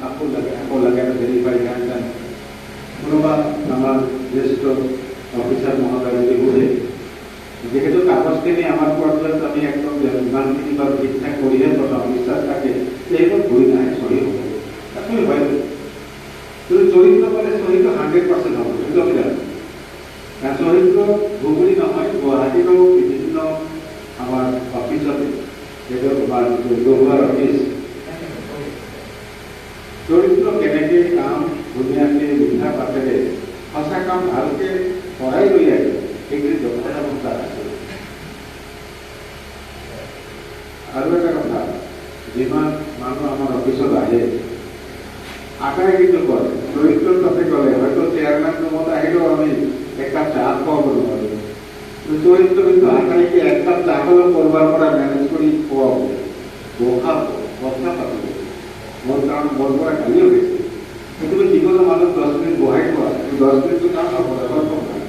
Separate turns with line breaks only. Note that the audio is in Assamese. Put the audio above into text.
আকৌ লাগে, আকৌ লাগে ভেৰিফাই হেন। কোনোবা আমাৰ জ্যেষ্ঠ অফিচাৰ মহোদয় যদি সোধে, যিহেতু কাগজখিনি আমাৰ পৰ্যায়ত আমি একদম ইমানখিনি বাৰু ঠিক ঠাক কৰিহে পঠাওঁ, বিশ্বাস থাকে যে এইবোৰ ঘূৰি নাহে, চহী হ'ব, তথাপি হয়। কিন্তু চৰিত্ৰ ক'লে চহীটো 100% হ'ব, সেইটো আমি জানো। কাৰণ চৰিত্ৰ ধুবুৰী নহয়, গুৱাহাটীতো বিভিন্ন আমাৰ অফিচতে, সেইটো আমাৰ যিটো দহুৱাৰ অফিচ, চৰিত্ৰ কেনেকৈ কাম ধুনীয়াকৈ লিখা পাতেৰে সঁচা কাম ভালকৈ কৰাই লৈ আহে, সেইখিনি দক্ষতা মোৰ তাত আছে। আৰু এটা কথা, যিমান মানুহ আমাৰ অফিচত আহে, আটাই কিন্তু কয় চৰিত্ৰৰ তাতে ক'লে হয়তো চেয়াৰমেন ৰুমত আহিলেও আমি এক কাপ চাহ খুৱাব নোৱাৰোঁ, চৰিত্ৰ কিন্তু আটাইকে এক কাপ চাহ হ'লেও ক'ৰবাৰ পৰা মেনেজ কৰি খুৱাব, বহাব, কথা পাতিব। মোৰ কাৰণ মোৰ পৰা গালিও হৈছে, তুমি যিকোনো মানুহ 10 মিনিট বহাই থোৱা, 10 মিনিটটো কাম নকৰা।